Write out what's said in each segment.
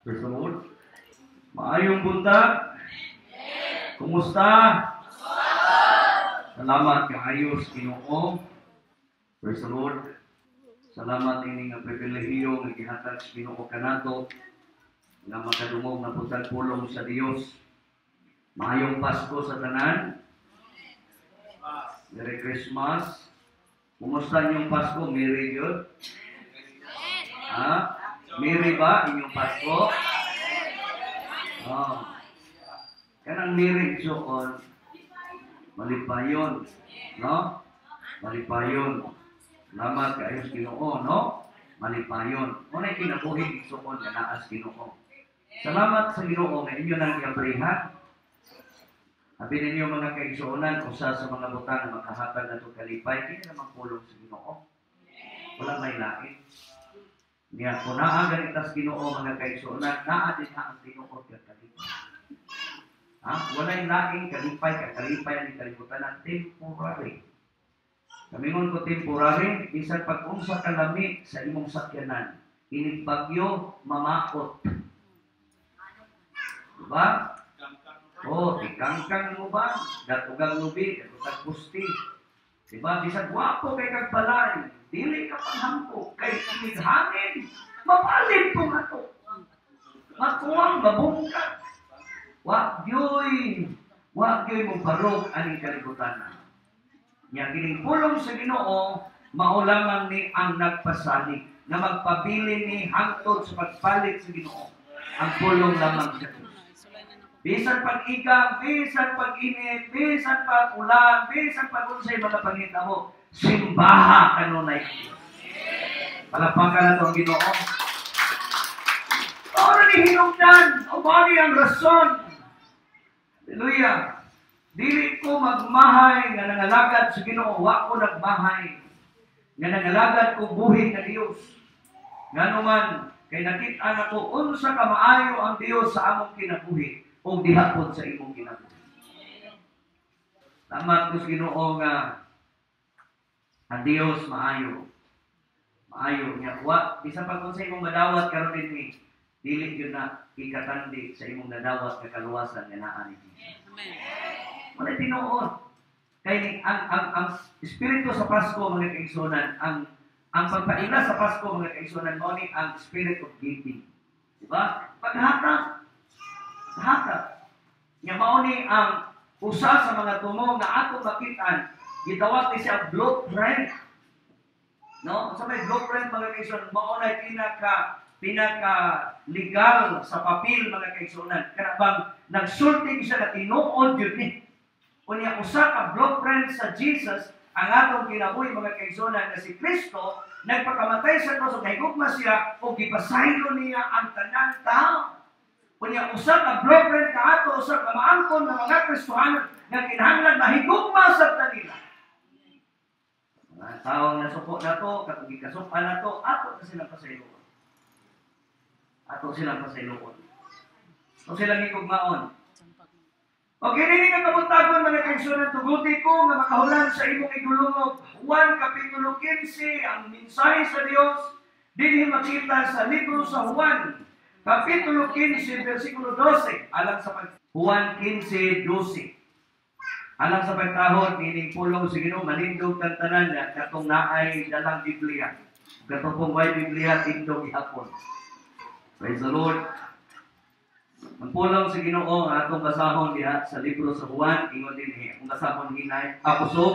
Praise the Lord. Maayong buntag. Kumusta? Salamat kaayo sa Ginoo. Praise the Lord. Salamat ini nga pribilehiyo nga gihatag sa Ginoo kanato nga makadungog na pud tag pulong sa Dios. Maayong Pasko sa tanan. Merry Christmas. Kumusta inyong Pasko? Merry gyud? Ha? Merry ba inyong Pasko? Oh. Kanang merry igsoon, malipayon, no? Malipayon. Salamat kaayo sa Ginoo, no? Malipayon. Unay kinabuhi, igsoon, nga naa sa Ginoo. Salamat sa Ginoo nga inyo nang giabrihan. Abi ninyo, mga kaigsuonan, usa sa mga butang nga makahatag nato kalipay kini namang pulong sa Ginoo. Wala may lain. Niya kung naa ganita sa Ginoo, mga kaigsuonan, naa din ha ang tinuod nga kalipay. Ha? Walay laing kalipay ka kalipay ang kalibutan na temporary. Kamingon ko temporary, bisan pag unsa kalami sa imong sakyanan, inig bagyo, mamakot. Diba? Oh, tikangkang mo ba? Datugang lubi, datutag pusti. Diba? Bisan gwapo kay kag balay, dili ka panghampo, kay inig hangin, mapalit po nga to. Matuwang, mabungkag. Wa gyoy mo barog aning kalibutan na. Nya kining pulong sa Ginoo mao lamang ni ang nagpasalig nga magpabili ni hangtod sa pagpalit sa Ginoo. Ang pulong lamang sa Dios. Bisan pag-igang, bisan pag-init, bisan pag-ulan, bisan pag-unsay mga pangitabo, simbaha kanunay ang Dios. Palakpakan nato ang Ginoo. Ora ni hinungdan, o mao ni ang rason. Hallelujah. Dili ko magmahay nga nangalagad sa Ginoo, wa ko nagmahay nga nangalagad ko buhi nga Dios. Ngano man kay nakita nako unsa ka maayo ang Dios sa among kinabuhi ug diha pod sa imong kinabuhi. Salamat ko sa Ginoo nga ang Dios maayo. Maayo niya. Wa bisan pag unsa imong madawat karon dinhi, dili gyud na ikatandi sa imong nadawat nga kaluwasan nga naa ni Jesus. Amen. Wala tinuod. Kay ni ang espiritu sa Pasko, mga kaigsuonan, ang pagpaila sa Pasko, mga kaigsuonan, mao ni ang spirit of giving. Di ba? Paghatag. Hatag. Nya mao ni ang usa sa mga tumo nga atong makitaan, gitawag ni siya blueprint. No? Sa may blueprint, mga kaigsuonan, mao na pinaka pinaka legal sa papel, mga kaigsuonan. Kana bang nagsulti siya na tinuod yun ni. Unya usa ka blueprint sa Jesus ang atong kinabuhi, mga kaigsuonan, nga si Kristo nagpakamatay sa krus ug nahigugma siya ug gipasaylo niya ang tanang tao. Unya usa ka blueprint ka ato, usa ka maangkon nga mga Kristohanon nga kinahanglan mahigugma sa kanila. Mga tao nga nasuko nato, katong gikasukan nato, ato na silang pasayloon. Ato silang pasayloon. Ato silang higugmaon. O kini nga kabuntagon, mga kaigsuonan, tuguti ko nga makahulan sa imong igulungog. Juan Kapitulo 15, ang mensahe sa Dios dinhi makita sa libro sa Juan Kapitulo 15 versikulo 12 alang sa pag Juan 15:12. Alang sa pagtahod nining pulong sa Ginoo, manindog tang tanan nga katong naay dalang Biblia. Katong kung way Biblia, tindog gihapon. Praise the Lord. Ang pulong sa Ginoo ang atong basahon diha sa libro sa Juan, ingon dinhi. Kung basahon hinay, ako so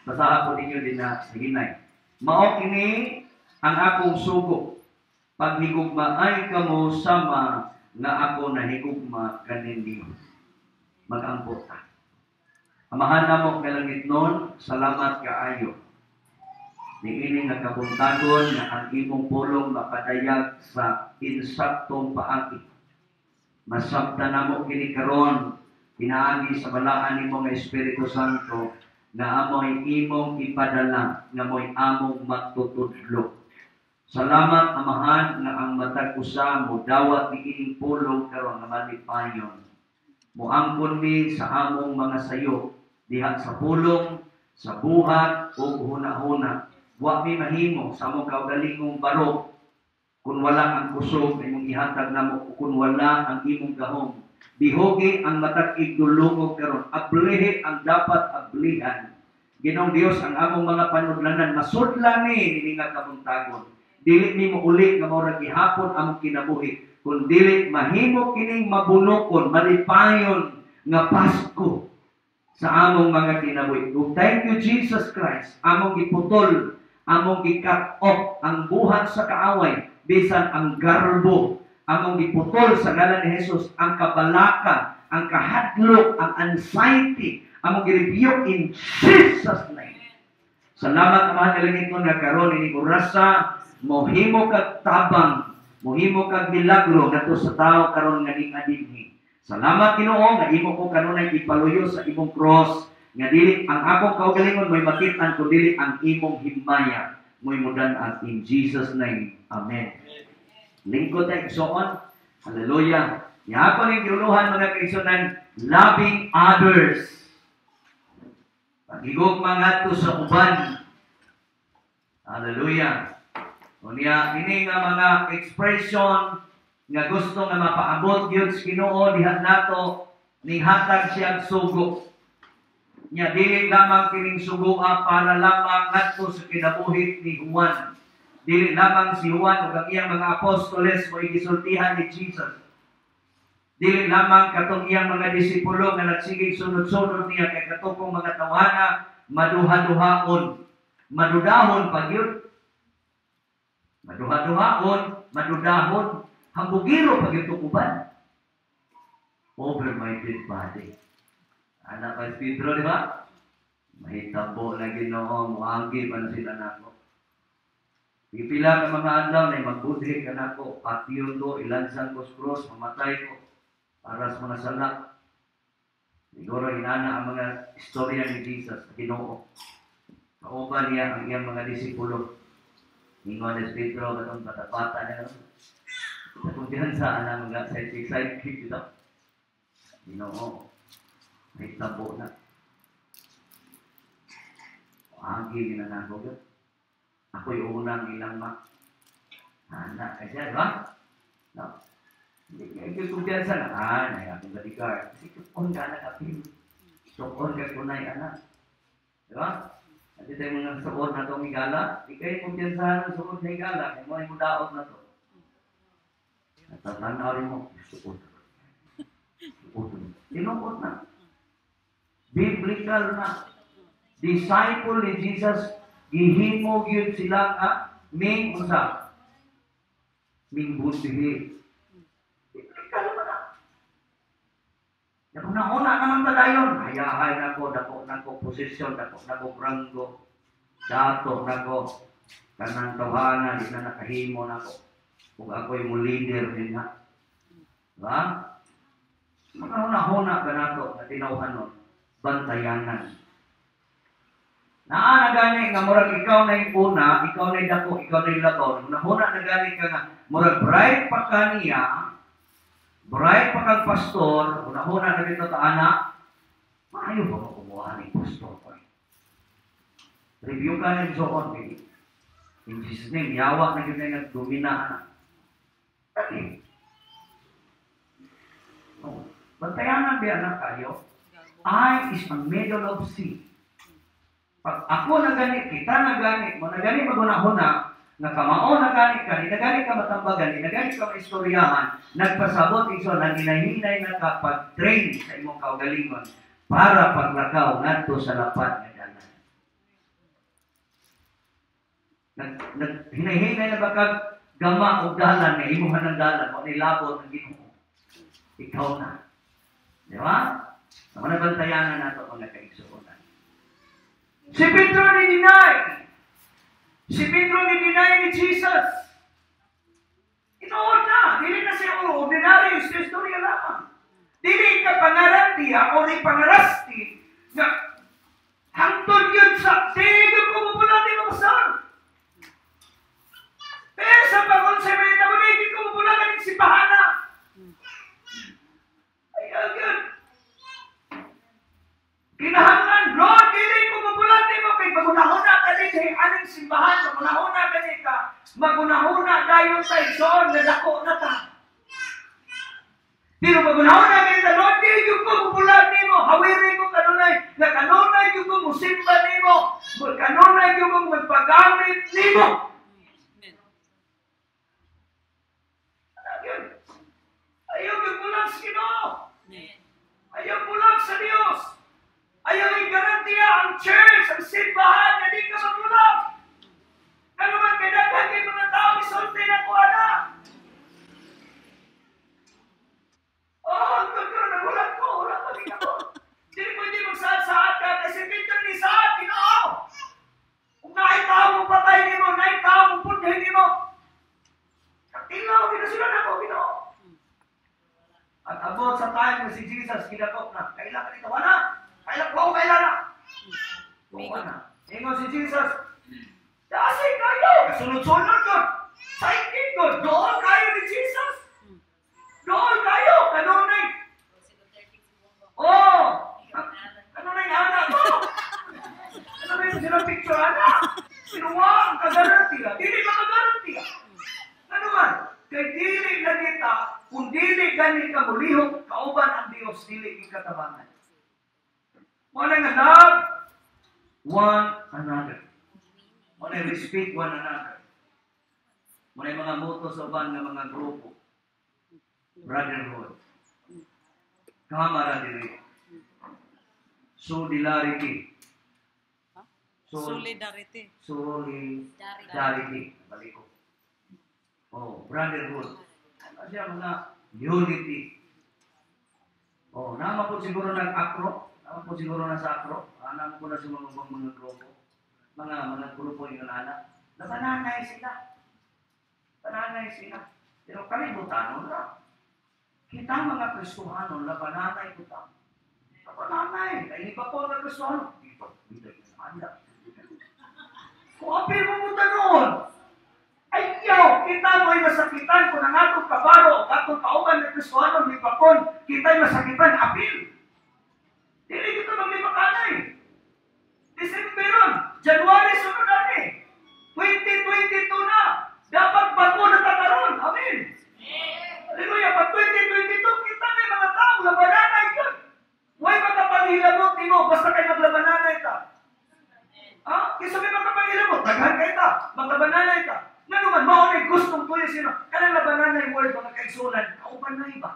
basaha ko ninyo din na sa hinay. Mao kini ang akong sugo: paghigugmaay kamo sama nga ako nahigugma kaninyo. Mag-ampo ta. Amahan namo nga langitnon, salamat kaayo niini nga kabuntagon nga ang imong pulong mapadayag sa insaktong paagi. Masabta namo kini karon pinaagi sa balaan nimo nga Espiritu Santo nga amoy imong ipadala nga mo'y among magtutudlo. Salamat, Amahan, nga ang matag usa mo dawat ni ining pulong karon nga malipayon. Moangkon mi sa among mga sayo diha sa pulong, sa buhat ug hunahuna. Wa mi mahimo sa among kaugalingong barog. Kung wala ang kusog na imong ihatag namo, kung wala ang imong gahom, bihogi ang matag igdulungog karon, ablihi ang dapat ablihan. Ginoong Dios, ang among mga panudlanan masudlan ni ini nga kabuntagon. Dili nimo uli nga mao ra gihapon among kinabuhi, kun dili mahimo kining mabunokon, malipayon nga Pasko sa among mga kinabuhi. Oh, thank you, Jesus Christ. Among giputol, among gi-cut off ang buhat sa kaaway, bisan ang garbo, among giputol sa ngalan ni Jesus ang kabalaka, ang kahadlok, ang anxiety, among gi-rebuke in Jesus' name. Salamat, Amahan nga langitnon, nga karon ini orasa mohimo kag tabang, mohimo kag milagro ngadto sa tao karon nga ning adinhi. Salamat, Ginoo, nga imo ko kanunay ipaluyo sa imong cross, nga dili ang akong kaugalingon mo'y makit-an kun dili ang imong himaya mo'y mudan-an, in Jesus' name. Amen. Lingkod tayo, igsoon. Hallelujah. Yako ning giuluhan, mga kaigsuonan, loving others. Pagigugma ngadto sa uban. Hallelujah. Unya ini nga mga expression nga gusto nga mapaabot gyud sa Ginoo diha nato, ning hatag siyang sugo. Nya dili lamang kining sugoa para lamang ngadto sa kinabuhi ni Juan. Dili lamang si Juan ug ang iyang mga apostoles mo gisultihan ni Jesus. Dili lamang katong iyang mga disipulo nga nagsigig sunod-sunod niya kay katong mga tawhana maduha-duhaon, madudahon pa gyud. Maduha-duhaon, madudahon, hambugiro pa gyud uban. "Over my dead body." Anak pa si Pedro, di ba? "Mahitabo na, Ginoo, muagi pa na sila nako. Pipila ka mga adlaw na magbudhi ka nako, patyon ko, ilansang ko sa cross, mamatay ko para sa mga sala." Siguro inana ang mga istorya ni Jesus sa Ginoo. Kauban niya ang iyang mga disipulo. Ingon ni Pedro, katong bata-bata niya. Sa kumpiyansa, ana mga sidekick, sidekick dito. "Ginoo, mahitabo na. Agi na nako gyud. Ako'y unang ilang ma." Ana, kasi di ba? No. Hindi kayo kumpiyansa na, ah, na akong bodyguard. Kasi tukon ka na kapil. Tukon ka kunay, anak. Di ba? At ito yung mga suod na itong higala, di kayo kumpiyansahan ng suod sa higala, kaya mo ay mudaot na to. Natatanaw rin mo, suod. Suod. Tinuod na. Biblical na. Disciple ni Jesus, gihimo gyud sila nga ming unsa? Ming budhi. Biblical man na. Una-una naman padayon. Hayahay na ko, dako na ko posisyon, dako na ko ranggo, dato na ko, kanang tawhana, di na nakahimo na ko. Kung ako'y mo leader din ha. Diba? Mga huna-huna ka nato na tinawhan nun, bantayanan. Naa na gani nga murag ikaw na yung una, ikaw na yung dako, ikaw na yung labaw. Huna-huna na gani ka nga, murag bright pa ka niya, bright pa kang pastor, huna-huna na dito ta ana, maayo ba mo kumuha ni pastor ko? Review ka ng soon, baby. In Jesus' name, yawa na yun na nagdomina na. Okay. Oh, bantayanan biya na kayo. I is a middle of sea. Pag ako na gani, kita na gani, mo na gani magunahuna, nga kamao na gani ka, di na gani ka matambagan, di na gani ka maistoryahan, nagpasabot iso, naginahinay na ka pag-train sa imong kaugalingon para paglakaw ngadto sa lapad nga dalan. Nag, hinay-hinay na ba kag gama og dalan nga imuha ng dalan, mo nilabot ang Ginoo. Ikaw na. Di ba? Ang mga bantayanan nato, mga kaigsuonan. Si Pedro ni deny. Si Pedro ni deny ni Jesus. Inood na. Dili na siya ordinary istorya lamang. Dili ka pangarantiya o di pangarasti nga hangtod yun sa tigil ko mapula di mo masar. Pero sa pagod sa mga tao, hindi ko mapula ka si Bahana. Ay, agad. Kinahanglan, Lord, dili ko mapula di mo kay magunahuna ka din sa aning simbahan, magunahuna ka ka, magunahuna dayon sa igsoon, nadako na ta. Pero pag unahon na kita, Lord, di yung ko mubulag nimo, hawirin ko kanunay, na kanunay yung ko musimba nimo, kanunay yung ko magpagamit nimo. Ayaw yung bulag sa Ginoo. Ayaw bulag sa Diyos. Ayaw yung garantiya ang church, ang simbahan, na di ka mabulag. Ano man, kailangan kay mga tao, isulti na ko, anak. Oh, ang karoon, nagulat ko, wala pa din ako. Hindi pwede magsaad-saad ka, kasi Peter ni saad, Ginoo. Kung naitao mo patay nimo, naitao mo pundhin nimo, katilaw, ginasulan ako, Ginoo. At abot sa time na si Jesus, ginakop na, kailan ka dito, wala. Kailan ko, kailan na. Wala na. Ingon si Jesus, dasi kayo, sunod-sunod ko, sidekick ko, doon kayo ni Jesus. Doon kayo, kanunay. Oh, kanunay anak ko. Kanunay silang picture anak. Sinuwa ang kagarantiya. Dili ba kagarantiya? Ano man? Kay dili ganita, kung dili gani ka mulihok, kauban ang Dios, dili ikatabangan. Wala nga love one another. Wala respect one another. Wala mga moto sa uban nga mga grupo. Brotherhood. Camaraderie. Solidarity. Solidarity. Solidarity. Balik ko. Oh, brotherhood. Ano siya mga unity. Oh, nama po siguro ng akro. Nama po siguro na sa akro. Nama po na sa mga grupo. Mga grupo yung anak. Nabananay sila. Bananay sila. Pero kalibutan na. Kita mga Kristohano, labananay ko ta. Labananay. Ay, iba po ang Kristohano. Dito, dito, dito. Kung apil mo mo noon, ayaw, kita mo ay masakitan kung ang atong kabaro, ang atong kauban ng Kristohano, lipakon, kita ay masakitan, apil. Dili kita maglipakanay. December ron, January sunod na ni. 2022 na. Dapat bago na takaroon. Amen. Hallelujah. Pag 2022, kita may mga tao, labananay yun. Huwag makapanghilabot nimo, basta kayo maglabananay ta. Ha? Kaysa may makapanghilabot, daghan kayo ta, maglabananay ta. Nga naman, maunay gustong tuloy sino. Kanang labananay word, mga kaigsunan, kauban na iba.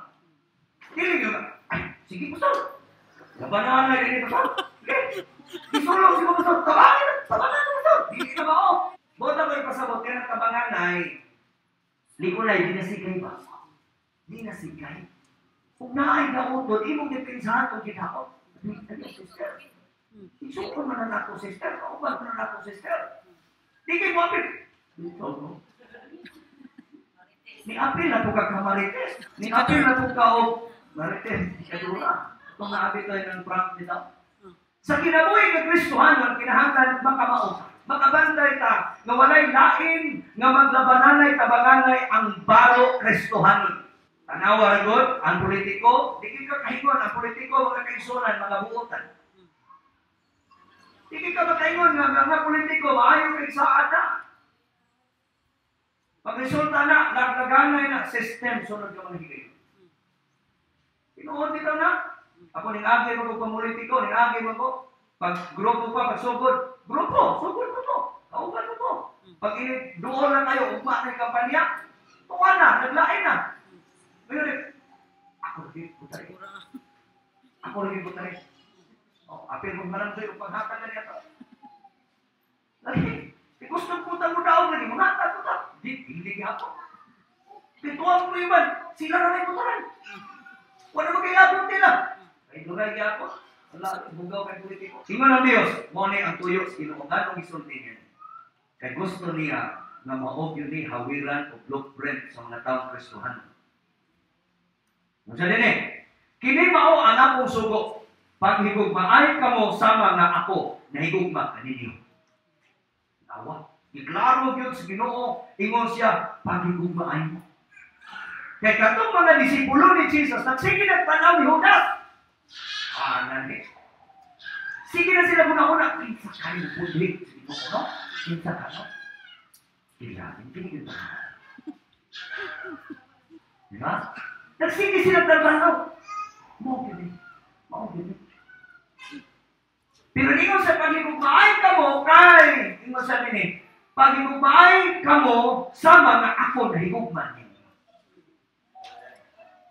Dili yun. Ay, sige, pastor. Labananay din, pastor. Sige. Isulong, sige, pastor. Tabangan, tabangan, pastor. Dili na ba, oh. Buta ko ipasabot, kaya ng tabanganay, likulay, di nasigay ba? Di nasigay. Kung naay nautod, imong depensahan kung ginakot. Sister. Isukon man na nato, sister. Kauban man na nato, sister. Di kayo mo apil. Dito, no? Ni apil na po ka kamarites. Ni apil na po ka o marites. Kadura. Itong naapil tayo ng prank dito. Sa kinabuhi ng Kristohanon, kinahanglan makamao. Makabantay ta, nga walay lain, nga maglabananay, tabanganay ang baro Kristohanon. Tanawa god, ang politiko, di ka kahingon, ang politiko, mga kaisunan, mga buotan. Di ka makaingon nga mga politiko, maayo kay saan na. Pagresulta na, laglaganay na, system, sunod ka mga higayon. Tinuod dito na, ako ning agi mo ko pamulitiko, ning agi mo ko, pag grupo pa, pag sugod, grupo, sugod mo to, kauban mo to. Pag ini, doon lang kayo, ugma na yung kampanya, tuwa na, naglain na. Ngayon, ako rin butari. Ako rin butari. Oh, apil mong malandoy, upanghatag na niya to. Lagi, gusto puta mo daw, lagi, manghatag mo ta. Di, hindi ako. Pituan mo iban, sila na may butaran. Wala magkaiabot nila. Ay, duray ako. Wala, bugaw kay politiko. Ingon ang Diyos, mo ni ang tuyo sa Ginoo nganong gisulti niya. Kay gusto niya nga maog yun ni hawiran o blueprint sa mga taong Kristohanon. Unsa dinhi? Kini mao ang akong sugo. Paghigugmaay kamo sama nga ako nahigugma kaninyo. Awa, iklaro gyud sa Ginoo, ingon siya, paghigugmaay mo. Kay katong mga disipulo ni Jesus nagsige nagtanaw ni Judas. Ah, nani. Sige na sila muna-una, kinsa kayo pudhi sa Ginoo, no? Kinsa ka, no? Ilalim, pinigil ba? Di ba? Nagsige sila trabaho. Mao gyud ni. Mao gyud ni. Pero ningon sa paghigugmaay kamo kay, ingon sa nini, paghigugmaay kamo sama nga ako nahigugma ninyo.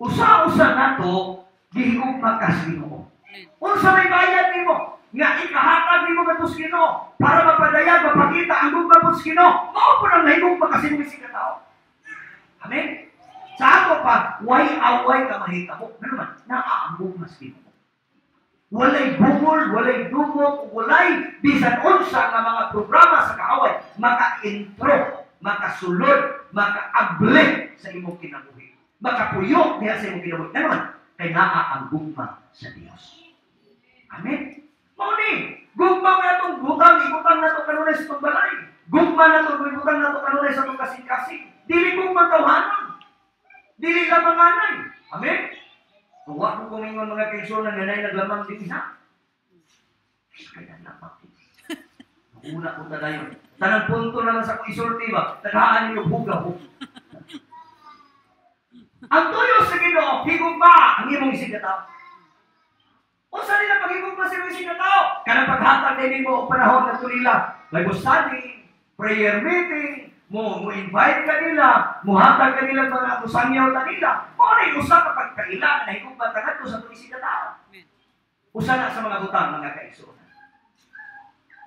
Usa-usa nato gihigugma ka sa Ginoo. Unsa may bayad nimo nga ikahatag nimo ngadto sa Ginoo para mapadayag, mapakita ang gugma po sa Ginoo. Mao po nang nahigugma ka sa imong isig ka tao. Amen. Sa ato pa, way away ka mahitabo. Ano man, naa ang gugma sa Ginoo. Walay bungol, walay dumot, walay bisan unsa nga mga programa sa kaaway maka-intro, makasulod, makaable sa imong kinabuhi. Makapuyo diha sa imong kinabuhi. Ano man, kay naa ang gugma sa Dios. Amen. Mao ni, gugma nga atong butang, ibutang nato kanunay sa atong balay. Gugma nato ibutang nato kanunay sa atong kasing-kasing. Dili gugma tawhanon. Dili lamanganay. Amen. Wa ko kumingon, mga kaigsuonan, nga nay naglamang din ha. Kaya lamang. Una ko dayon. Tanang punto na lang sa akong isulti ba? Tagaan ninyo hugaw. Ang tuyo sa Ginoo, higugma ang imong isig ka tao. Unsa nila paghigugma sa imong isig ka tao? Kanang paghatag nimo og panahon na nila, Bible study, prayer meeting, mo mo invite ka nila, muhatag ka nila mga musangyaw ta nila. Mao na usa ka pagkaila nga nahigugma ta ngadto sa atong isig ka tao. Usa na sa mga butang, mga kaigsuonan.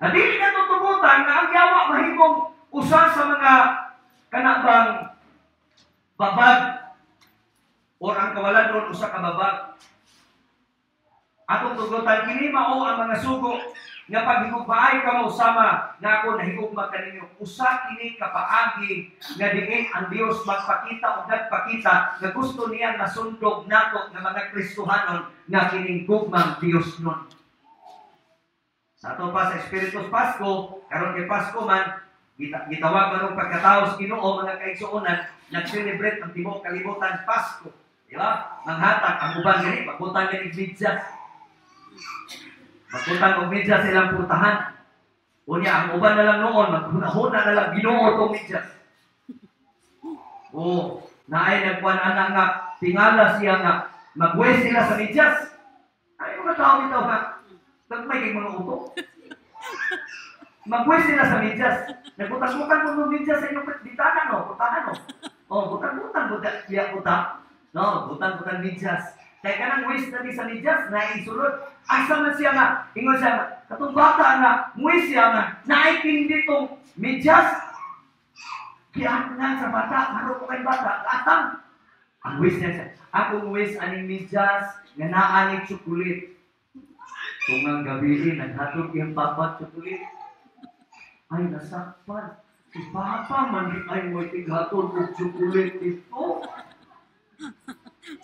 Na dili na tutugutan nga ang yawa mahimong usa sa mga kanabang babag or ang kawalan doon usa ka babag. Atong tugutan kini mao ang mga sugo nga paghigugmaay kamo sama nga ako nahigugma kaninyo. Usa kini ka paagi nga diin ang Dios magpakita o nagpakita nga gusto niya masundog nato nga mga Kristohanon nga kining gugmang Dios nun. Sa ato pa sa Espiritus Pasko, karon kay Pasko man, gitawag man og pagkatao sa Ginoo, mga kaigsuonan, nag-celebrate ang tibuok kalibutan Pasko. Di ba? Manghatag ang uban gani, magbutang gani medyas. Magbutang og medyas ilang purtahan. Unya ang uban na lang noon, maghuna-huna na lang Ginoo tong medyas. Oh, naay nagkuan ana nga tingala siya nga magwes sila sa medyas. Ay mga tao bitaw nga nagmay kay mga utok. Magwes sila sa medyas. Nagbutang-butang mo ng medyas sa inyong bitana no, purtahan no. Oh, butang-butang buta siya buta. No, butang-butang medyas. Kay kanang wis na di sa medyas naisulod. Asa man siya nga, ingon siya nga, katong bata nga, muwis siya nga, naikindi tong medyas. Kiat nga sa bata, maro ko kay bata, atang. Ang wis niya siya, akong wis aning medyas nga naa ni tsukulit. Tungang gabi, naghatod iyang papa tsukulit. Ay, nasakpan. Si papa man di ay mo tighatod og tsukulit ito.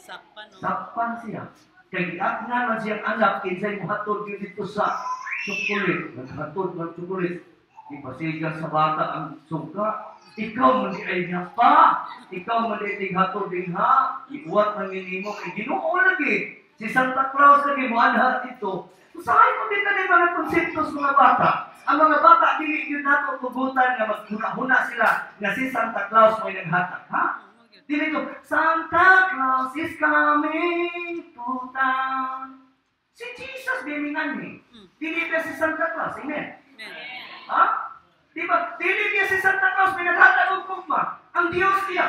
Sakpan, no? Sakpan siya. Kay giatngan man siyang anak, kinsay mohatod gyud dito sa tsukulit. Naghatod man tsukulit. Ipasiga sa bata ang suga. Ikaw man di ay niya pa. Ikaw man di tighatod din ha. Iuwat man nimo kay Ginoo lagi. Si Santa Claus lagi moanha dito. Usahay mo din na mga konseptos mga bata. Ang mga bata dili gyud nato tugutan nga maghuna-huna sila nga si Santa Claus mo'y naghatag, ha? Dili to, Santa Claus is coming to town. Si Jesus bimingan ni. Dili ba si Santa Claus? Amen. Ha? Di ba? Dili niya si Santa Claus may naghatag og gugma. Ang Dios niya.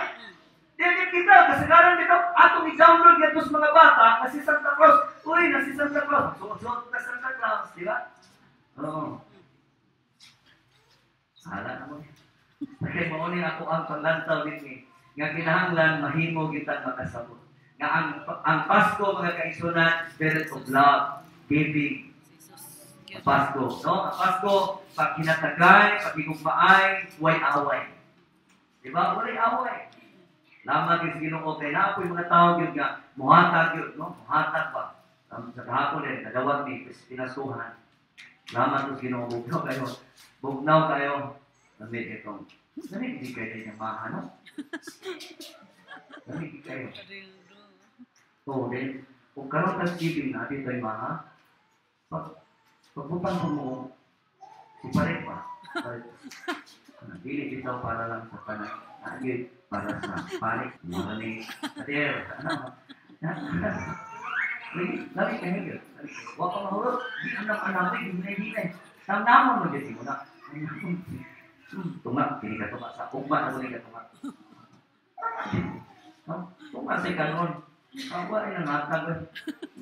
Dili kita kasagaran dito atong i-download gadto sa mga bata nga si Santa Claus. Uy, na si Santa Claus. Suot-suot na Santa Claus, di ba? Oo. Sala na mo. Kay mao ni ako ang panglantaw dinhi nga kinahanglan mahimo kitang makasabot. Nga ang Pasko, mga kaigsuonan, spirit of love, giving. Ang Pasko, no? Ang Pasko, pag hinatagay, pag higugmaay, way away. Di ba? Walay away. Lamang is Ginoo kay naa po'y mga tao gyud nga muhatag gyud, no? Muhatag ba? Sa kahapon din, nadawat ni pinasuhan. Lamang is Ginoo, bugnaw kayo. Bugnaw kayo. Lamig itong. Lamig di kayo niya maha, no? Lamig di kayo. So, then, kung karon Thanksgiving na, di tayo maha, pagbutang ko mo, si pare pa. Pare. Dili bitaw para lang sa tanan. Nagit, Para sa pare, mga ni Ater, ano? Lagi, lagi kayo yun. Wa pa mahurot, di anak anak di hinay-hinay. Tamnamon mo dyan mo na. Tunga, kini ka tunga sa ugma na ka tunga. No? Tunga sa kanon. Awa ay nangatag.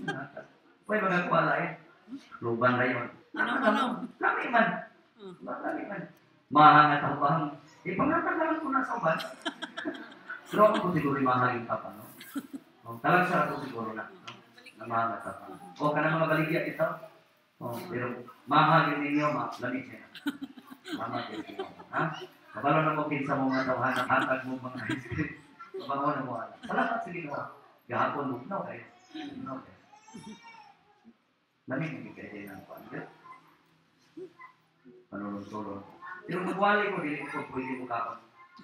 Nangatag. Uy, mga kuwala eh. Luban na yun. Ano? Lami man. Lami man. Mahangat ang bahang. Eh, pangatag na lang ko na sa uban. Pero ako po siguro yung mahal yung papa, no? Oh, talag sa ako siguro na. No? Na mahangat pa. O, ka na mga baligya ito. Oh, pero mahal yun ninyo, ma. Lamig siya. Tama kayo. Ha? Kabalo na mo kinsa mo mga tawahan ang hatag mo mga ice cream. Kabalo na mo. Salamat sa Ginoo. Gahapon mo. No, kayo. No, kayo. Lamig hindi kayo ng kuan. Panulong-tulong. Pero magwali ko, dili ko pwede mo kaon.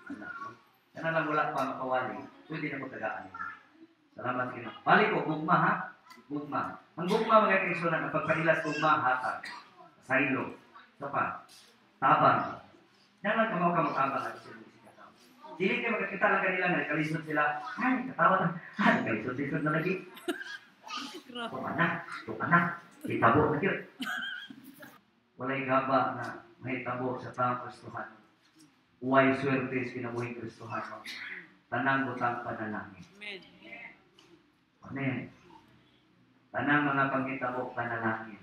Anak, no? Kana lang wala pa makawali, pwede na mo tagaan. Salamat Ginoo. Balik ko, gugma ha? Gugma. Ang gugma mga kaigsuonan, ang pagpailas gugma, hatag. Saylo. Isa pa. Tabang. Yan lang kamaw ka magtabang at sa mga tao. Dili kayo magkakita lang kanila nga kalisod sila. Ay, katawa na. Ay, kalisod-lisod na lagi. Tuka na. Tuka na. Hitabo na yun. Walay gaba na mahitabo sa taong Kristohano. Uway swerte sa kinabuhing Kristohano. Tanang butang panalangin. Amen. Amen. Tanang mga panghitabo panalangin.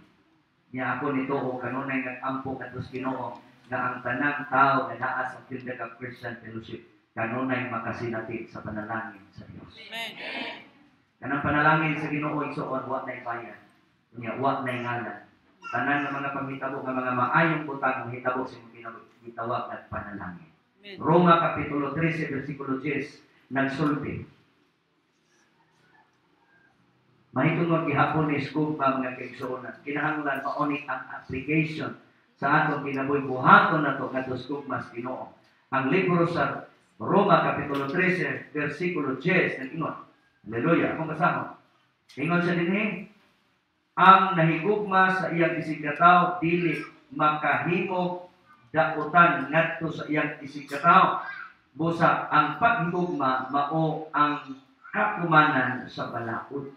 Niya ako nito o kanunay nag-ampo kadtos Ginoo nga ang tanang tao nga naa sa Kildaga Christian Fellowship kanunay makasinati sa panalangin sa Dios. Amen. Kanang panalangin sa Ginoo igsoon wa nay bayan. Unya wa nay ngalan. Tanan nga mga panghitabo nga mga maayong butang ang hitabo sa imong kinabuhi gitawag nga panalangin. Amen. Roma Kapitulo 13 versikulo 10 nagsulti. Mahitungod gihapon ni gugma mga kaigsuonan. Kinahanglan mauni ang application sa atong kinabuhi buhaton nato ngadto sa gugma sa Ginoo. Ang libro sa Roma Kapitulo 13 versikulo 10 nag-ingon. Hallelujah. Akong kasama. Ingon siya dinhi, ang nahigugma sa iyang isig katawo dili makahimog dautan ngadto sa iyang isig katawo. Busa ang paghigugma mao ang kakumanan sa balaod.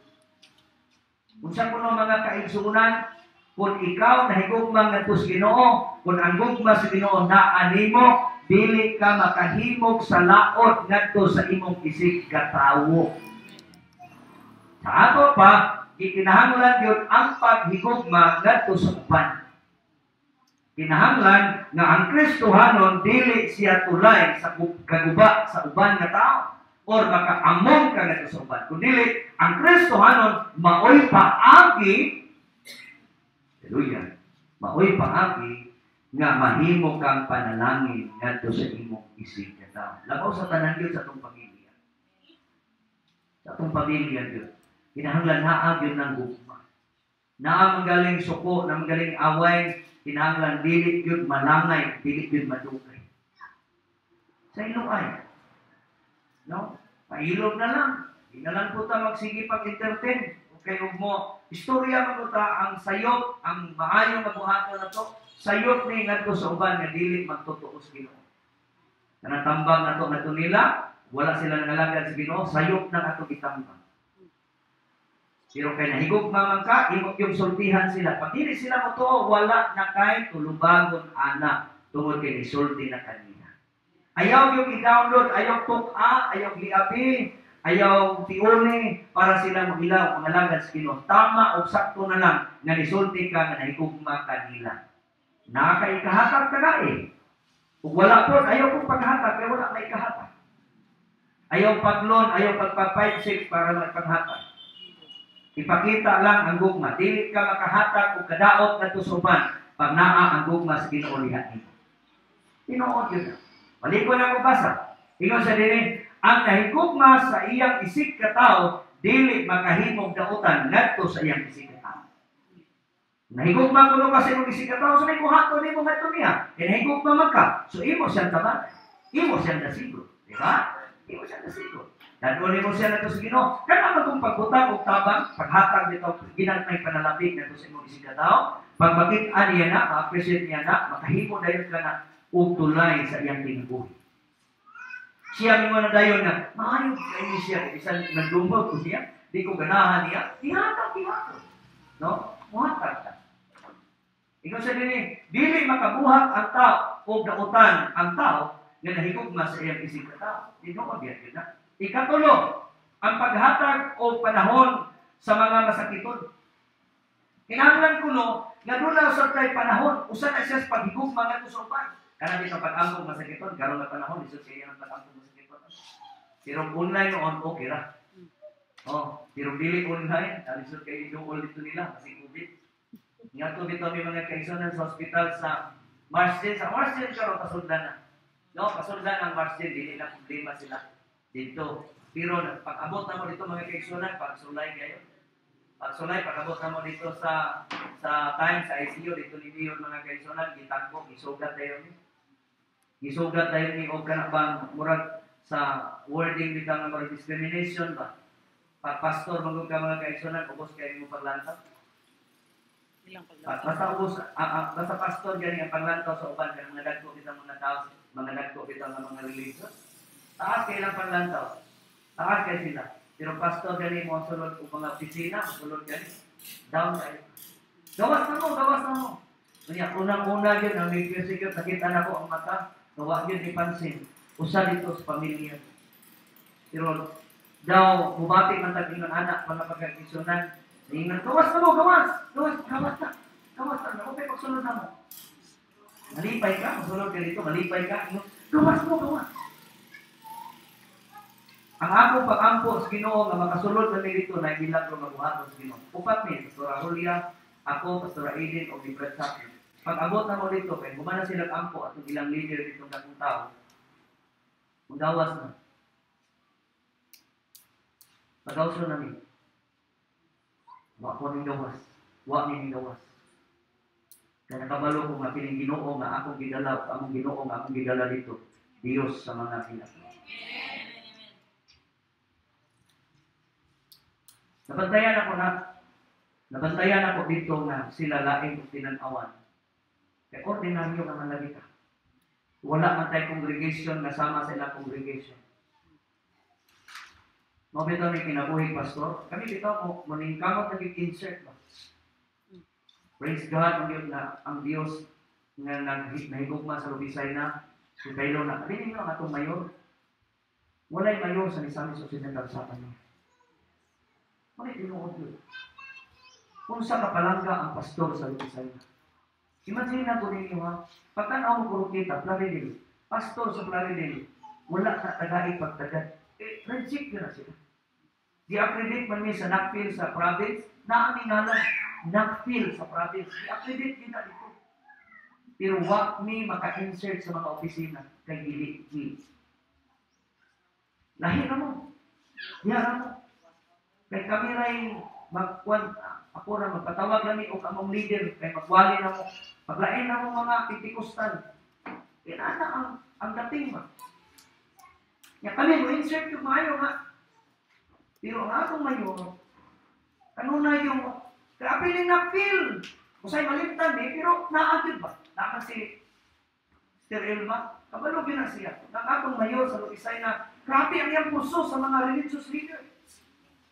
Unsa kuno mga kaigsuonan, kung ikaw nahigugma ngadto sa Ginoo, kung ang gugma sa Ginoo naa nimo, dili ka makahimog sa laot ngadto sa imong isig katawo. Sa ato pa, gikinahanglan gyud ang paghigugma ngadto sa uban. Kinahanglan nga ang Kristohanon dili siya tulay sa kaguba sa uban nga tao or makaamong ka ngadto sa uban. Kun dili, ang Kristohanon maoy paagi, hallelujah, maoy paagi nga mahimo kang panalangin ngadto sa imong isig katawo. Labaw sa tanan gyud sa atong pamilya. Sa atong pamilya gyud. Kinahanglan naa gyud ng gugma. Naa manggaling suko, naa manggaling away, kinahanglan dili gyud malangay, dili gyud madugay. Sa iluay. No? Pailog na lang. Di na lang po ta magsige pag-entertain. Okay, ug mo istorya man ta ang sayop, ang maayo nga buhaton nato, sayop ni ngadto sa uban nga dili magtotoo sa Ginoo. Kanang tambang nato ngadto nila, wala sila nangalagad sa Ginoo, sayop nang ato gitambang. Pero kay nahigugma man ka, imo yung sultihan sila. Pag dili sila motuo, wala na kay tulubagon ana tungod kay nisulti na kanina. Ayaw yung i-download, ayaw tuk-a, ayaw liabi, ayaw tiuni para sila magilaw ang alagad sa Ginoo. Tama o sakto na lang nga nisulti ka nga nahigugma kanila. Nakaikahatag ka na eh. Ug wala po, ayaw kong paghatag, kaya wala may kahatag. Ayaw paglon, ayaw pagpa 5-6 para magpanghatag. Ipakita lang ang gugma. Dili ka makahatag o kadaot na tusuban pag naa ang gugma sa Ginoo liha nimo. Tinuod yun. Balik ko na ako basa. Ingon sa dini, ang nahigugma sa iyang isig katawo dili makahimog dautan ngadto sa iyang isig katawo. Nahigugma kuno ka sa imong isig katawo, so may buhaton nimo ngadto niya. Kay nahigugma man ka, so imo siyang tabangan. Imo siyang dasigo, di ba? Imo siyang dasigo. Dadulin mo siya nato sa Ginoo. Kana man kung pagbutang og tabang, paghatag nito ginagmay panalapit nato sa imong isig katawo, pag makit-an niya na, ma-appreciate niya na, makahimo dayon ka na og tulay sa iyang kinabuhi. Siya mingon na dayon nga, maayo kay siya, bisan nagdungog ko siya, di ko ganahan niya, ihatag, ihatag. No? Muhatag ta. Ingon sa dinhi, dili makabuhat ang tao o dautan ang tao nga nahigugma sa iyang isig ka tao. Tinuod yan yun na. Ikatulo, ang paghatag o panahon sa mga masakiton. Kinahanglan kuno nga doon sa kay panahon, usa na siya sa paghigugma ngadto sa uban. Kana di pag-ampo masakiton, karon nga panahon lisod siya ang pag-ampo masakiton. Pero online noon okay ra. Oh, pero dili online, lisod kay duol dito nila kasi COVID. Ngadto dito may mga kaigsuonan sa hospital sa Marsden, sa Marsden karon pasudlan na. No, pasudlan ang Marsden, dili na problema sila dito. Pero pag-abot na mo dito mga kaigsuonan, pagsulay kayo. Pagsulay, pag-abot na mo dito sa time sa ICU dito ni Mayor mga kaigsuonan, gitagbo, gisugat tayo ni. Gisugat tayo ni og kana bang murag sa wording bitaw nga murag discrimination ba. Pag pastor mangud ka mga kaigsuonan, ubos kay mo paglantaw. Basta ubos, basta pastor gani ang paglantaw sa uban kanang mga dagko bitang mga tao, mga dagko bitang nga mga religious. Taas kay ilang paglantaw. Taas kay sila. Pero pastor gani mo sulod og mga opisina, sulod gani. Down kay. Gawas na mo, gawas na mo. Unya unang-una gyud ang may nakita na ko ang mata, wa gyud ipansin. Usa dito sa pamilya. Pero daw mubati man tag ingon anak mga pagkaigsuonan, ingon gawas na mo, gawas, gawas, gawas na. Gawas na, okay pagsulod na mo. Malipay ka, magsulod ka dito, malipay ka, ingon, gawas mo, gawas. Ang akong pag-ampo sa Ginoo nga makasulod na dito na milagro nga buhaton sa Ginoo. Upat ni Pastora Julia, ako, Pastora Aiden o ni Brad Chapman. Pag-abot na mo dito, kay gumana silang ampo at ilang leader dito ng dakong tao, magawas na. Pagawso na ni. Wa ko ning gawas. Wa ni ning gawas. Kaya nakabalo ko nga kining Ginoo nga akong gidala, among Ginoo nga akong gidala dito, Dios sa mga pinatay. Nabantayan ako dito nga sila laing og tinan-awan. Kay ordinaryo nga man lagi ka. Wala man tay congregation nga sama sa ilang congregation. Mao bitaw ni kinabuhi pastor, kami bitaw mo maningkamot na insert ba. Praise God ang Dios na ang Dios nga nahigugma sa Lubisay na kaylo na. Abi ninyo ang atong mayor. Walay mayor sa Misamis Occidental sa tanan. Wala tinuod yun. Kung sa kapalangga ang pastor sa Lubisay na. Imagine na ko ninyo ha, pagtanaw mo puro kita, Plaridel, pastor sa Plaridel, wala na tagay pagtagad. Eh, reject yun na sila. Di-accredit man mi sa Nakpil sa province, naaming ngalan, Nakpil sa province. Di-accredit yun na dito. Pero wak mi maka-insert sa mga opisina kay dili mi. Lahi na mo. Diya na mo. Kay kami ray magkuan ako ra magpatawag lami og among leader kay magwali na mo paglain na mo mga Pentecostal. Kinana ang dating ba. Nya kami mo insert yung maayo nga. Pero ang atong mayor kanunay yung grabe ning na-feel. Usay malimtan eh, pero naa gyud ba? Naa si Sister Elma, kabalo gyud na siya. Ang atong mayor sa Lubisay na grabe ang iyang puso sa mga religious leader.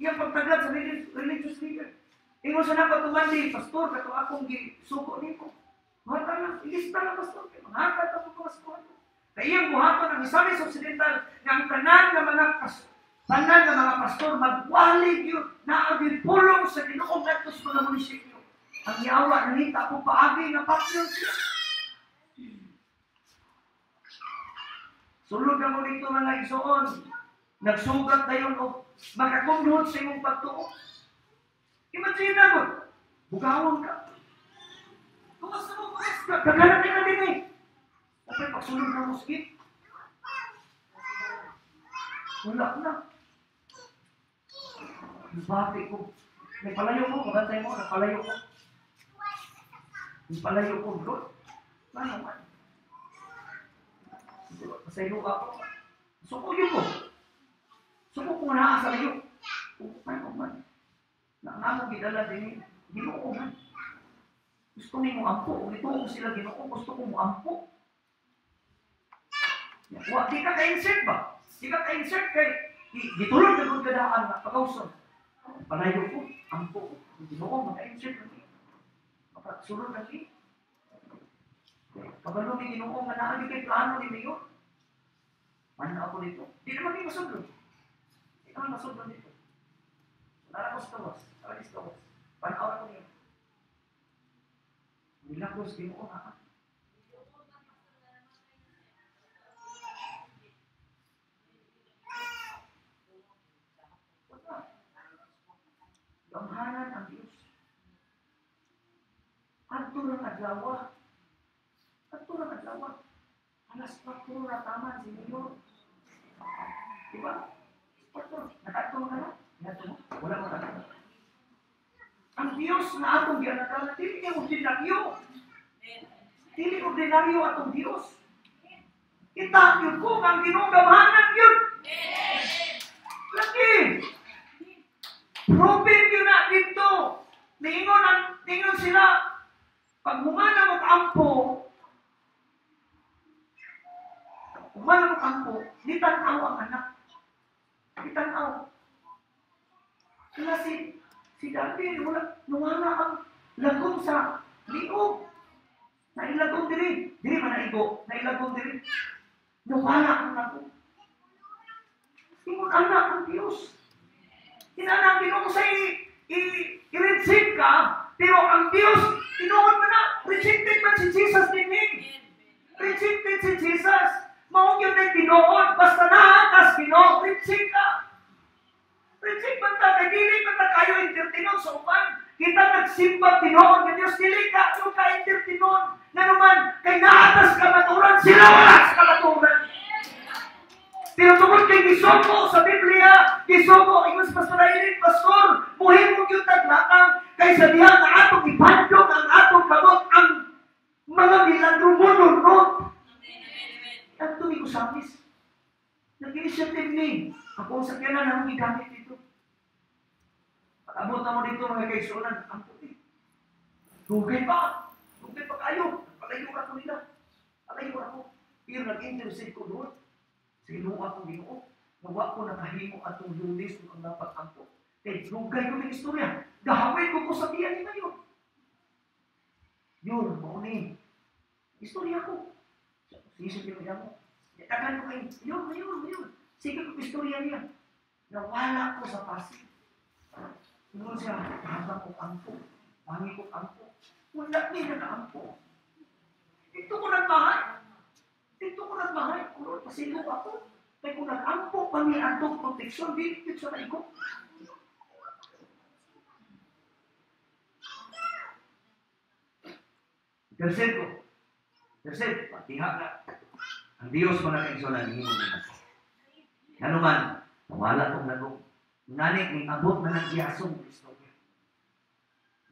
Iyang pagtagad sa religious leader. Ingon sa nakatumandi, pastor, kato akong gisuko nimo. Mata na, ilista na pastor, kay manghatag ako pastor. Kay iyang buhaton ang Misamis Occidental nga ang tanan nga mga pastor magwali gyud naa gyud pulong sa Ginoo ngadto sa mga munisipyo. Ang yawa nangita ko paagi nga partner siya. Sulod na mo dito mga igsoon. Nagsugat dayon og makakumdot sa imong pagtuo. Imagine na mo, bugawon ka. Tumas na mo, tumas ka. Daghanan ka din eh. Okay, pagsulod na mo, skip. Wala na. Bati ko. Nagpalayo ko, kabantay mo, nagpalayo ko. Nagpalayo ko, bro. Wala naman. Pasaylo ako. Suko yun ko. Suko ko na sa layo. Ano man. Na ang among gidala din, Ginoo man. Gusto ni mo ampo. Kung ito sila Ginoo, gusto ko mo ampo. Wa di ka ka-insert ba? Di ka ka-insert kay gitulod na kung kadaan na pagkauson. Palayo ko, ampo ko. Ginoo, maka-insert na niya. Makasulod na niya. Kabalo ni Ginoo nga naa kay plano ni Mayor. Ano ako dito? Di naman may masudlon. Di naman masudlon dito. Nara ko sa tawas. Nara ko sa tawas. Panaw ko niya. Milagros Ginoo na. Gamhanan ang Diyos. Adto ng adlaw. Adto ng adlaw. Alas 4 na tama si Mayor. Diba? 4. Nakadto ka na? Nakadto mo? Wala mo nakadto. Ang Diyos na atong gianatan, dili niya ordinaryo. Dili ordinaryo atong Diyos. Kita yun ko ang Ginoo gamhanan yun. Lagi. Proven yun na dito. Ningon sila, pag humana mo kampo, di tanaw ang anak. Di tanaw. Kaya si Daddy, wala, nawala ang lagong sa liog. Nailagong diri. Diri man naigo. Nailagong diri. Nawala ang lagong. Ingon anak ang Diyos. Inana ang Ginoo sa i-reject ka, pero ang Diyos, tinuod mo na, rejected man si Jesus dinhi. Rejected si Jesus. Mao gyud na tinuod, basta naatas Ginoo, reject ka. Reject man ta, kay dili man ta kayo entertainon sa uban. Kita nagsimba tinuod nga Diyos, dili ka yung ka entertainon. Nganuman, kay naatas kamaturan, sila wala sa kamaturan. Pero tungkol kay gisuko sa Biblia, gisuko, ingon sa Pastor Aileen, Pastor, muhimong yung taglakang, kay sa diha nga atong ipandong ang atong kamot, ang mga milagro mo nunod. At ito ni Usamis. Nag-initiative ni, ako sa kailan ang gigamit dito. Pag-abot na mo dito mga kaisunan, ang puti. Dugay pa kayo. Palayo ka ko nila. Palayo ako. Pero nag-intercede ko doon. Sa Ginoo akong Ginoo, nawa ko nakahimo atong Lunes kung ang dapat ampo. Kay dugay ko ng istorya. Gahawin ko sa biyan ni Mayor. Yun, mao ni. Istorya ko. Sige, sige mo. Tagan ko kay yun, Mayor. Sige ko istorya niya. Nawala ko sa Pasig. Ingon siya, haba ko ampo. Bangi ko ampo. Wala ni nakaampo. Dito ko nagmahay. Dito ko nagmahay. Kuno, pasilo ako. Kaya kung nag-ampo pa ni atong proteksyon, dito sa maigo. Tercero, patiha na. Ang Diyos mo na kaigsunan, hindi mo na. Nanuman, nawala tong lagong. Nani, may abot na nagdiyasong istorya.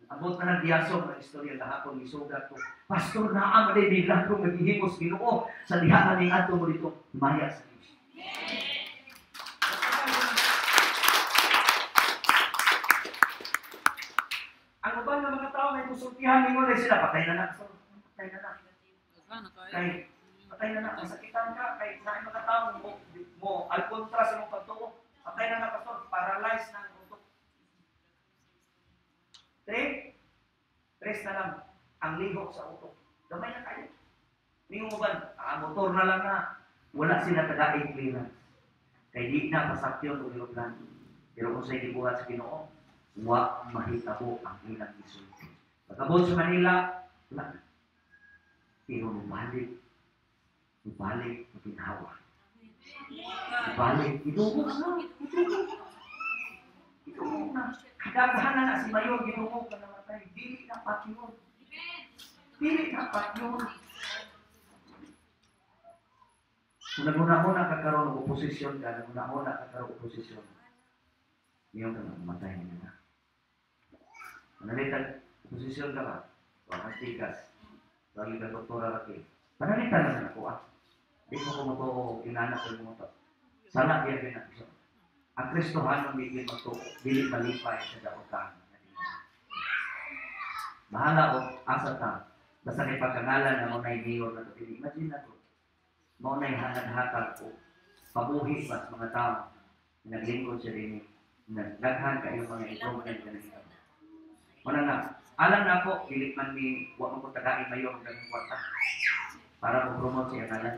Abot na nagdiyasong ang istorya lahapon, isugat ko. Pastor, naa man ay milagro naghihimos Ginoo sa diha na ning adto mo dito, maya sa Diyos. Ang uban ng mga tao may musultihan ningon ay sila patay na na. Patay na na. Kay patay na na, masakitan ka kay naay mga tao mo al kontra sa imong pagtuo. Patay na na pastor, paralyzed na ang utok. Tres na lang ang lihok sa utok. Gamay na kayo. Ningon mo ba, motor na lang na. Wala sila tagaing clearance. Kay di na pasakyon o eroplano. Pero kung sa'y gibuhat sa Ginoo, wa mahitabo ang ilang gisulti. Pagkabot sa Manila, wala na. Pero mubalik, maginhawa. Mubalik, idugog na. Idugog na. Kadaghanan na si Mayor, ginugog na namatay. Dili na patyon. Dili na patyon. Kung naguna-una ka karon og oposisyon ka, naguna-una ka karon oposisyon, niyo ka na matay na. Panalitan, oposisyon ka ba? Wala tikas. Lagi ka doktora lagi. Panalitan na ako ah. Di mo ko matuo, inana ko mo to. Sana kaya din ako. Ang Kristohanong di matuo, dili malipay sa daotan. Bahala o asa ta. Basta kay pagkangalan na mo na mayor na to. Imagine na to. Mao na'y hanaghatag ko Pabuhi ba sa mga tao na naglingkod siya din, nagdaghan kayo mga improvement na nahitabo. Wala na, alam na ako, dili man ni, wa man ko tagain mayo ang daghang kwarta para mo promote siya ngalan.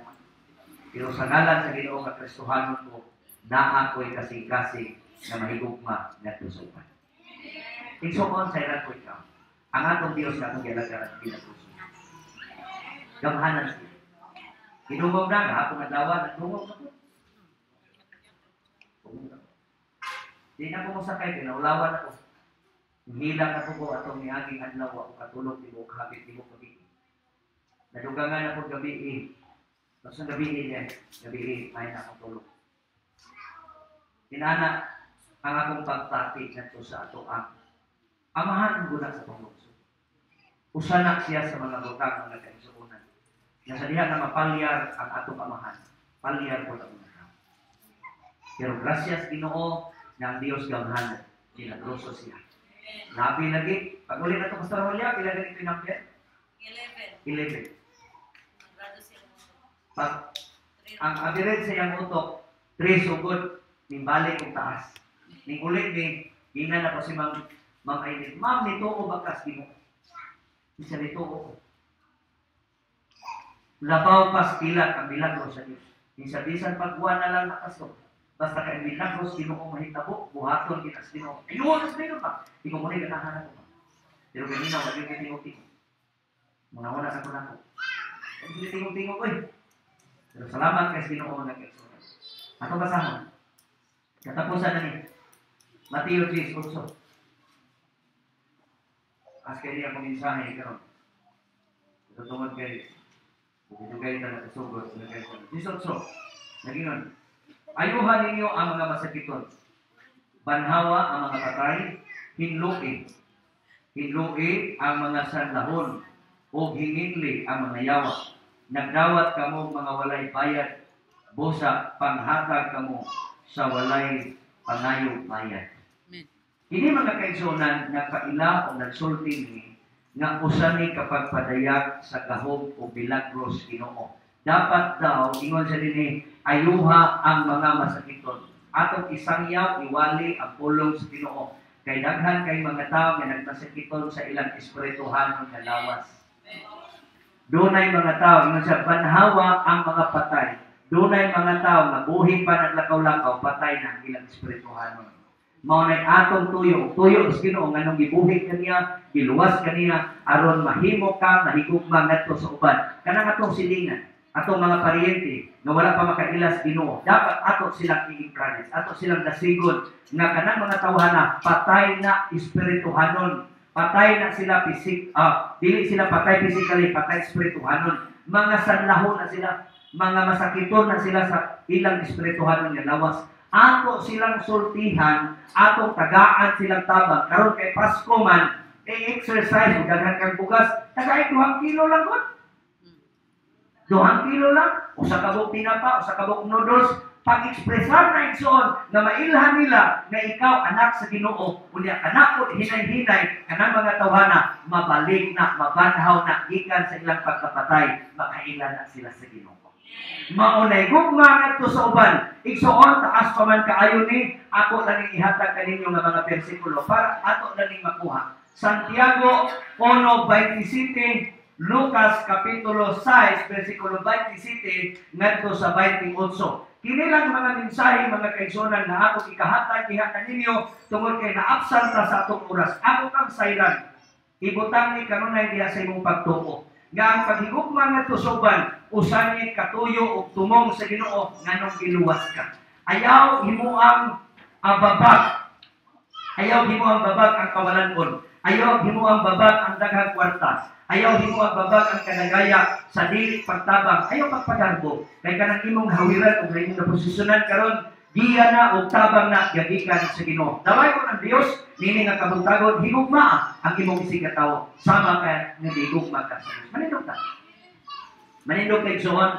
Pero sa ngalan sa Ginoo nga Kristohanon ko, naa ko'y kasing-kasing na mahigugma ngadto sa uban. Igsuon sa ilan ko ikaw. Ang atong Dios nga atong gialagaran, ginapuso. Gamhanan siya. Hinungog na, hapon adlaw, nagdungog na ko. Di na ko mosakay, pinaulawan ako. Hilang ako ko atong niaging adlaw, ako katulog, di mo kahapit, di mo gabi. Nadugangan ako gabi eh. Tapos ang gabi eh, gabi eh, may na akong tulog. Inana, ang akong pagpati ngadto sa ato ang amahan guna sa panglungsod. Usa na siya sa mga butang mga kaigsuonan. Nga sa diha na mapalyar ang atong amahan, palyar po ang mga tao. Pero gracias Ginoo nga ang Dios gamhanan, ginagroso siya. Nabi lagi, pag uli na ito, Pastor Julia, pila ganito yung number? 11. 11. Ang grado sila. Pag ang average sa iyang utok, 3 sugod, ning balik og taas. Ning ulit ni, gina na ko si Ma'am, Ma'am Aileen, "Ma'am, nituo ba kas Ginoo?" Isa nituo ko. Labaw pas kilat ang milagro sa Dios. Minsan bisan pagbuwan na lang nakasto. Basta kay milagros Ginoo mahitabo, buhaton kita sa Ginoo. Ayun, sa Ginoo pa. Di ko muna ganahan ako pa. Pero ganina, wag yung tingog-tingog. Muna-una sa kunako. Huwag yung tingog-tingog, oy. Pero salamat kay Ginoo nag-exhort. Ato basahon. Katapusan na ni Mateo 10:8. As kay niya akong mensahe karon. Ito tungod kay dugay ta na sugod, dugay ta. 18. Nagingon. "Ayuhan ninyo ang mga masakiton. Banhawa ang mga patay, hinlui. Hinlui ang mga sanlahon o hinginli ang mga yawa. Nagdawat kamo mga walay bayad, busa panghatag kamo sa walay pangayo bayad." Amen. Kini, mga kaigsuonan, nagpaila o nagsulti ni nga usa ni kapag padayag sa gahom o milagros Ginoo. Dapat daw ingon sa dinhi, ayuha ang mga masakiton. Atong isangyaw, iwali ang pulong sa Ginoo. Kay daghan kay mga tao nga nagmasakiton sa ilang espirituhanon nga lawas. Dunay mga tao, ingon siya, banhawa ang mga patay. Dunay mga tao nga buhi pa naglakaw-lakaw, patay na ang ilang espirituhanon. Mao nay atong tuyo, tuyo sa Ginoo nganong gibuhi kaniya, giluwas kaniya aron mahimo ka mahigugma ngadto sa uban. Kanang atong silingan, atong mga paryente nga wala pa makailas Ginoo, dapat ato silang i-encourage, ato silang dasigon nga kanang mga tawhana patay na espirituhanon. Patay na sila dili sila patay physically, patay espirituhanon. Mga sanlahon na sila, mga masakiton na sila sa ilang espirituhanon nga lawas. Ato silang sultihan, atong tagaan silang tabang. Karon kay Pasko man, i-exercise, ug daghan kang bugas, tagay 2 kilo lang gud. 2 kilo lang, usa ka buok tinapa, usa ka buok noodles. Pag-expresar na igsoon na mailhan nila na ikaw anak sa Ginoo, unya kanako hinay-hinay kanang mga tawhana mabalik na, mabanhaw na gikan sa ilang pagkapatay, makaila na sila sa Ginoo. Maunay gugma ngadto sa uban. Igsoon, taas pa man kaayo ni, ako lang ihatag kaninyo nga mga bersikulo para ato lang ning makuha. Santiago 1:27, Lucas kapitulo 6 bersikulo 27 ngadto sa 28. Kini lang mga mensahe, mga kaigsuonan, na ako ikahatag diha kaninyo tungod kay naabsent ta sa atong oras. Ako kang sayran. Ibutang ni kanunay diha sa imong pagtuo nga ang paghigugma ngadto sa uban usa ni katuyo og tumong sa Ginoo nganong giluwas ka. Ayaw himuang babag. Ayaw himuang babag ang kawalanon. Ayaw himuang babag ang daghang kwarta. Ayaw himuang babag ang kanagaya sa dili pagtabang. Ayaw pagpagarbo. Kay kanang imong hawiran ug imong naposisyonan karon, giya na og tabang na gagikan sa Ginoo. Daway ko ng Dios nini nga kabuntagon, higugma ang imong isig katawo sama ka nga gihigugma ka sa Dios. Manindog ta. Manindog kay Igsoon.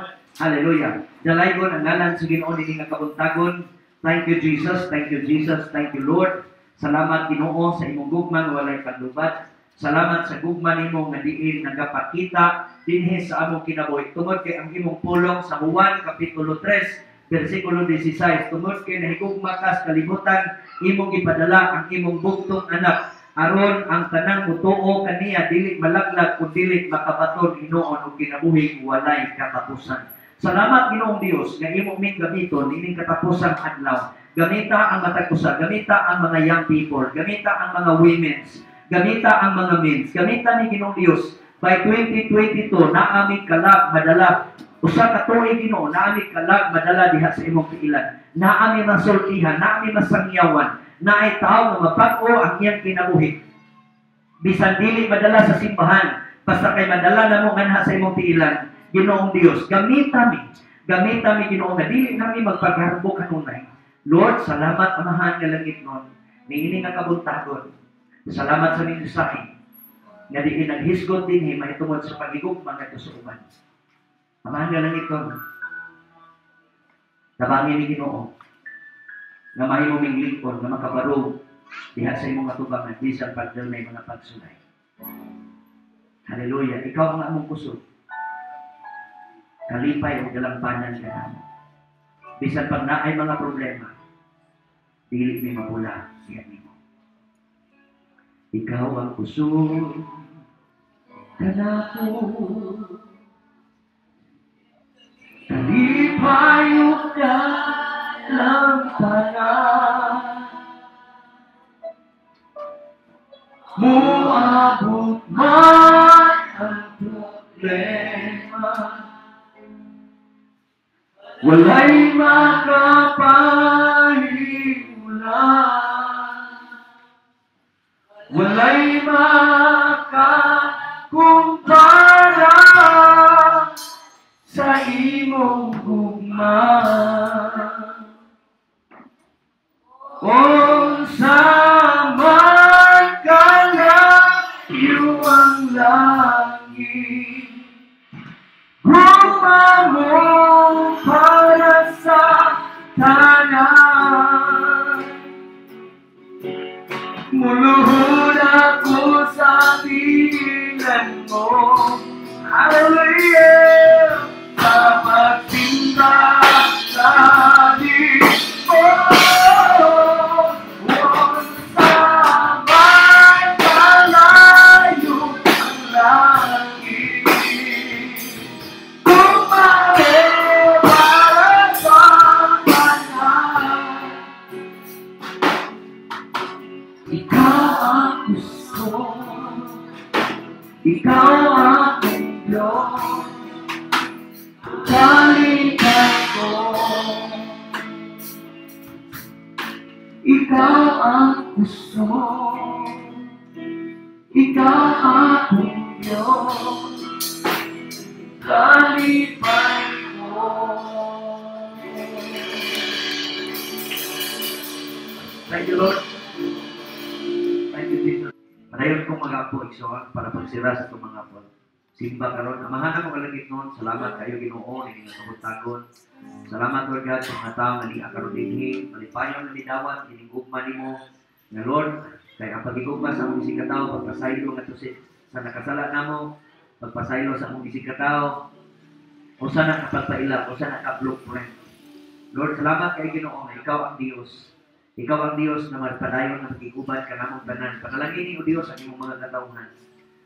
Hallelujah. Dalaygon ang ngalan sa Ginoo nini nga kabuntagon. Thank you, Jesus. Thank you, Jesus. Thank you, Lord. Salamat, Ginoo, sa imong gugma nga walay panlubad. Salamat sa gugma nimo nga diin nagapakita dinhi sa among kinabuhi. Tungod kay ang imong pulong sa Juan kapitulo 3 versikulo 16, tungod kay nahigugma ka sa kalibutan, imong gipadala ang imong bugtong anak aron ang tanang mutuo kaniya dili malaglag kun dili makabaton hinuon og kinabuhing walay katapusan. Salamat Ginoong Dios nga imo ming gamiton ining katapusang adlaw. Gamita ang matag usa, gamita ang mga young people, gamita ang mga women's, gamita ang mga men's, gamita ni Ginoong Dios. By 2022 naa mi kalag madala usa ka tuig Ginoo, naa mi kalag madala diha sa imong tiilan. Naa mi masultihan, naa mi masangyawan, naay tawo nga mapag-o ang iyang kinabuhi. Bisan dili madala sa simbahan, basta kay madala namo nganha sa imong tiilan. Ginoong Dios, gamita mi Ginoo nga dili nami magpagharbok kanunay. Lord, salamat Amahan nga langit nun, niini nga kabuntagon. Salamat sa mensahe nga diin naghisgot dinhi mahitungod sa pagigugma ngadto sa uban. Amahan nga langit nun, tabangi ni Ginoo nga mahimo ming lingkod nga makabarog diha sa imong atubangan bisan pagdalay mga pagsulay. Hallelujah. Ikaw ang among kusog. Kalipay o dalampanan ka namo. Bisan pag naay mga problema, dili mi mapula siya nimo. Ikaw ang kusog kanako. Kalipay o dalampanan, muabot man ang problema, walay makapahiwala, walay makakumpara sa imong gugma. Unsa man kalayo ang langit, gugma mo para sa tanan. Muluhod ako sa tiilan mo. Hallelujah! Sa pagsimba sa mo. Unsa man kalayo ang langit, gugma mo para sa tanan. Ikaw ang gusto, ikaw ang Diyos, kalipay ko. Ikaw ang gusto, ikaw ang Diyos, kalipay ko. Thank you, Lord. Thank you, Jesus. Padayon kong mag-apo, igsoon, para pagsira sa itong mga apo. Simba karon, Amahan ako kalangit noon. Salamat kayo Ginoo ning kabuntagon. Salamat Lord God sa mga tawo nga niya karon dinhi, malipayon nga nidawat ining gugma nimo. Nga Lord, kay ang pagigugma sa among isig katawo pagpasaylo ngadto sa nakasala namo, pagpasaylo sa among isig katawo, usa na ka pagpaila, usa na ka blueprint. Lord, salamat kay Ginoo nga ikaw ang Dios. Ikaw ang Dios na magpadayon nga magiguban kanamong tanan. Panalangin ni o Dios ang imong mga katawhan.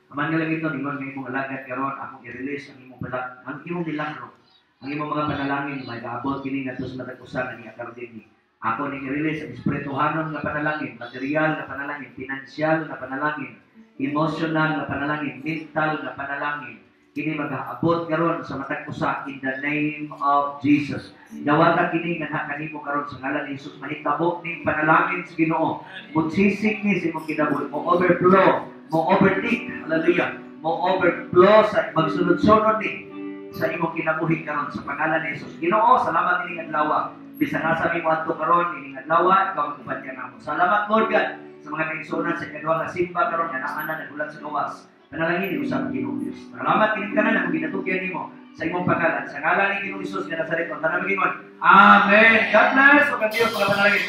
Aman nga langit nun, ingon nga imong alagad karon, akong i-release ang imong balak, ang imong milagro, ang imong mga panalangin, magaabot kini ngadto sa matag usa nga niya karon dinhi. Ako ning i-release ang espirituhanon nga panalangin, material nga panalangin, pinansyal nga panalangin, emotional nga panalangin, mental nga panalangin. Kini magaabot karon sa matag usa in the name of Jesus. Dawata kini nga kanimo karon sa ngalan ni Jesus, mahitabo ning panalangin sa Ginoo. Mutsisik ni sa imong kinabuhi, mo overflow, mo overtake, hallelujah, mo overflow sa magsunod-sunod ni sa imong kinabuhi karon sa pangalan ni Jesus. Ginoo, salamat ining adlaw. Bisan asa mi moadto karon ining adlaw, ikaw maguban ka namo. Salamat Lord God sa mga kaigsuonan sa ikaduha nga simba karon nga naa na nagulat sa gawas. Panalangin ni usab Ginoong Dios. Salamat kining tanan akong ginatugyan nimo sa imong pangalan. Sa ngalan ni Ginoong Hesus nga Nazaret, ang tanan magingon. Amen. God bless ug ang Dios mga panalangin.